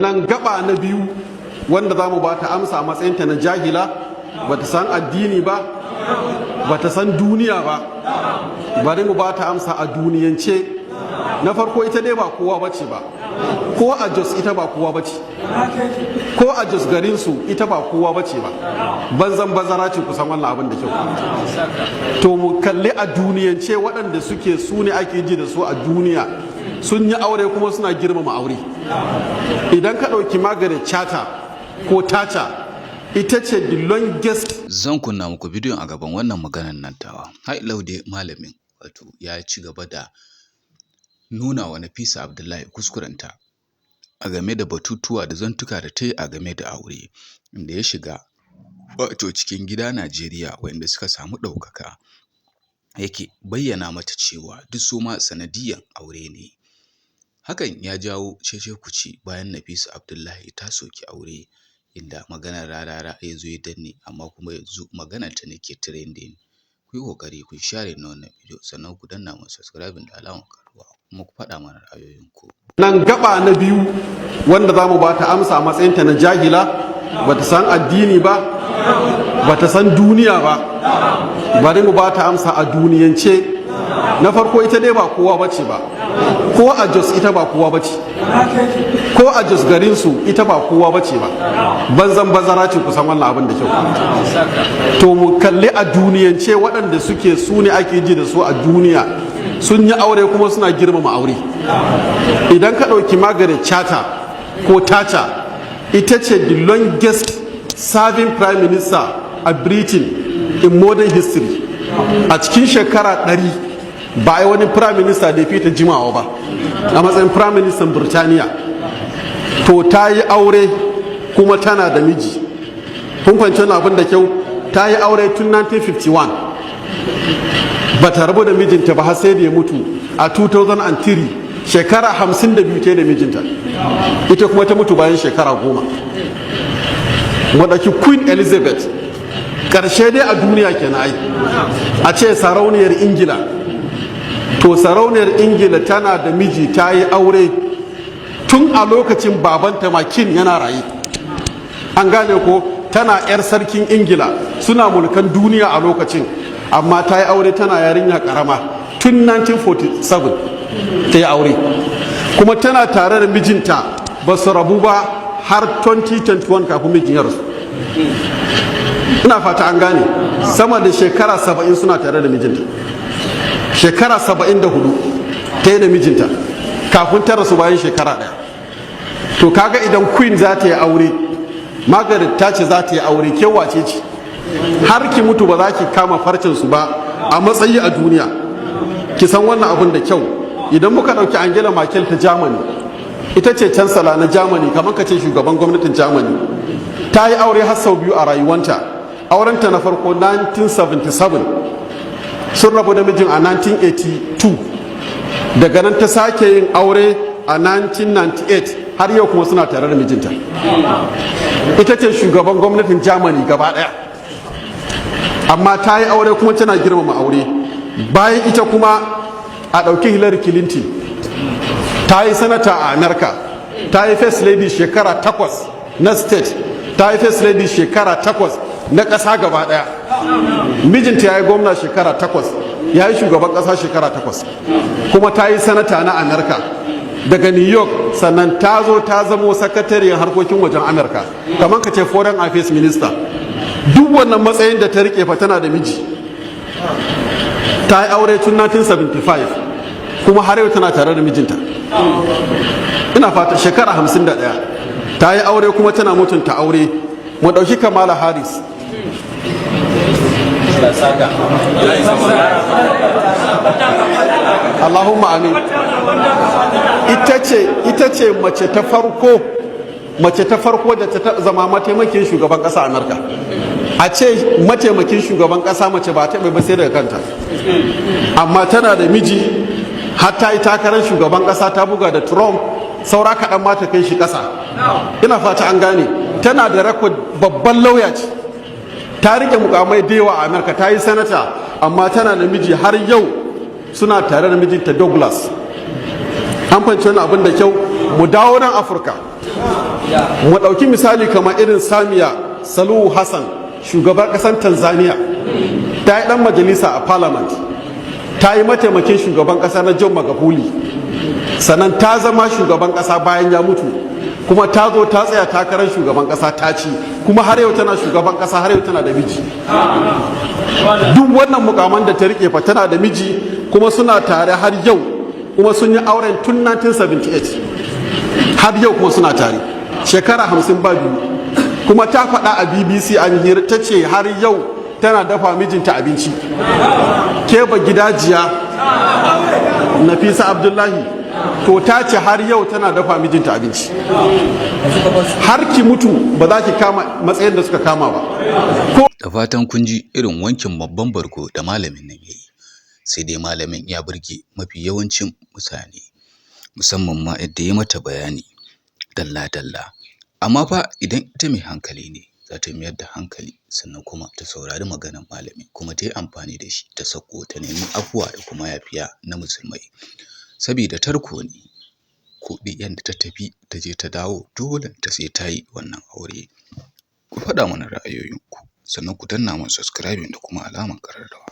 Nan gaba na biyu wanda za mu ba ta amsa a matsayinta na jahila, ba ta san addini ba, ba ta san duniya ba. Bari mu ba ta amsa a duniyance. Na farko, ita dai ba kowa bace ba. Ko a Jos ita ba kowa bace, ko a Jos garinsu ita ba kowa bace ba, banzan bazara ce. Kusan wannan abin da kyau. To, mu kalli a duniyance, waɗanda suke su ne ake ji da su a duniya, sun yi aure kuma suna girmama aure. Idan ka ɗauki Margaret Chata ko Tacha, ita ce the longest Zan kunna muku bidiyon a gaban wannan maganan nan tawa. Har ila dai malamin wato ya ci gaba da nuna wa Nafisa Abdullahi kuskurenta a game da batutuwa da zantuka da ta yi a game da aure, inda ya shiga wato cikin gida Najeriya wanda suka samu ɗaukaka, yake bayyana mata cewa duk su ma sanadiyyan aure ne. Hakan ya jawo cece-kuce bayan Nafisa Abdullahi ta soki aure, inda maganar Rarara ya zo ya danne, amma kuma yanzu maganarta ne ke trending. Ku yi ƙoƙari ku yi sharing na wannan bidiyo, sannan ku danna mana subscribing da alamar ƙararrawa, kuma ku faɗa mana ra'ayoyinku. Nan gaba na biyu wanda za mu ba ta amsa a matsayinta na jahila, ba ta san addini ba, ba ta san duniya ba. Bari mu ba ta amsa a duniyance. Na farko, ita dai ba kowa bace ba. Ko a Jos ita ba kowa bace, ko a Jos garinsu ita ba kowa bace ba, banzan bazara ce. Kusan wannan abin da kyau. To, mu kalli a duniyance, waɗanda suke su ne ake ji da su a duniya, sun yi aure kuma suna girmama aure. Idan ka ɗauki Margaret Chata ko Tacha, ita ce the longest serving prime minister a Britain in modern history. A cikin shekara 100 ba a yi wani prime minister da ya fita jimawa ba a matsayin prime minister Birtaniya. To, ta yi aure kuma tana da miji. Kun fahimci wannan abin da kyau? Ta yi aure tun 1951, ba ta rabu da mijinta ba har sai da ya mutu a 2003. Shekara 52 ta da mijinta, ita kuma ta mutu bayan shekara 10. Mu ɗauki Queen Elizabeth, ƙarshe dai a duniya kenan ai, a ce sarauniyar Ingila. To, sarauniyar Ingila tana da miji, ta yi aure tun a lokacin babanta ma king yana raye. An gane ko? Tana 'yar sarkin Ingila, suna mulkan duniya a lokacin, amma ta yi aure tana yarinya karama. Tun 1947 ta yi aure, kuma tana tare da mijinta, ba su rabu ba har 2021 kafin mijin ya rasu. Ina fata an gane. Sama da shekara 70 suna tare da mijinta. Shekara 74 ta yi da mijinta kafin ta rasu bayan shekara ɗaya. To, kaga idan queen za ta yi aure, Margaret ta ce za ta yi aure, ke wace ce? Har ki mutu ba za ki kama farcen su ba a matsayi a duniya. Ki san wannan abun da kyau. Idan muka ɗauki Angela Merkel ta Germany, ita ce chancellor na Germany, kamar ka ce shugaban gwamnatin Germany, ta yi aure har sau biyu a rayuwanta. Aurenta na farko 1977, sun rabu da mijin a 1982. Daga nan ta sake yin aure a 1998, har yau kuma suna tare da mijinta. Ita ce shugaban gwamnatin Germany gaba daya, amma ta yi aure kuma tana girmama aure. Bayan ita kuma, a ɗauki Hillary Clinton. Ta yi sanata a America, ta yi first lady shekara 8 na state, ta yi first lady shekara 8 na ƙasa gaba ɗaya. Mijinta ya yi gwamna shekara 8, ya yi shugaban ƙasa shekara 8, kuma ta yi sanata na America daga New York. Sannan ta zo ta zamo sakatariyar harkokin wajen Amurka, kamar ka ce foreign affairs minister. Duk wannan matsayin da ta rike fa, tana da miji. Ta yi aure tun 1975, kuma har yau tana tare da mijinta. Ina fata, shekara 51 ta yi aure kuma tana mutunta aure. Mu ɗauki Kamala Harris. Allahumma amin. Ita ce mace ta farko da ta zama mataimakin shugaban ƙasa Amurka. A ce mataimakin shugaban ƙasa mace, ba taɓa ba sai daga kanta. Amma tana da miji, har ta yi takarar shugaban ƙasa, ta buga da Trump, saura kaɗan ma ta kai shi ƙasa. Ina fata an gane. Tana da record, babban lauya ce, ta rike mukamai da yawa a Amurka, ta yi sanata, amma tana da miji, har yau suna tare da mijinta Douglas. An fahimci wani abin da kyau? Mu dawo nan Afirka. Mu ɗauki misali kamar irin Samiya Suluhu Hassan, shugaban ƙasar Tanzania. Ta yi ɗan majalisa a parliament, ta yi mataimakin shugaban ƙasa na John Magufuli, sannan ta zama shugaban ƙasa bayan ya mutu, kuma ta zo ta tsaya takarar shugaban ƙasa, ta ci, kuma har yau tana shugaban ƙasa, har yau tana da miji. Duk wannan mukaman da ta rike fa, tana da miji, kuma suna tare har yau, kuma sun yi auren tun 1978, har yau kuma suna tare, shekara 52. Kuma ta faɗa a BBC, an hira, ta ce har yau tana dafa mijinta abinci. Ke ba gidajiya Nafisa Abdullahi, to ta ce har yau tana dafa mijinta abinci. Har ki mutu ba za ki kama matsayin da suka kama ba ko. Da fatan kun ji irin wankin babban bargo da malamin nan ya yi. Sai dai malamin ya burge mafi yawancin mutane, musamman ma yadda ya mata bayani dalla-dalla. Amma fa idan ita mai hankali ne, za ta mayar da hankali, sannan kuma ta saurari maganar malamin, kuma ta yi amfani da shi, ta sauko ta nemi afuwa da kuma yafiya na musulmai. Sabida tarko ne, ko duk yanda ta tafi ta je ta dawo, dole ta sai ta yi wannan aure. Ku faɗa mana ra'ayoyinku, sannan ku danna mana subscribing da kuma alamar ƙararrawa.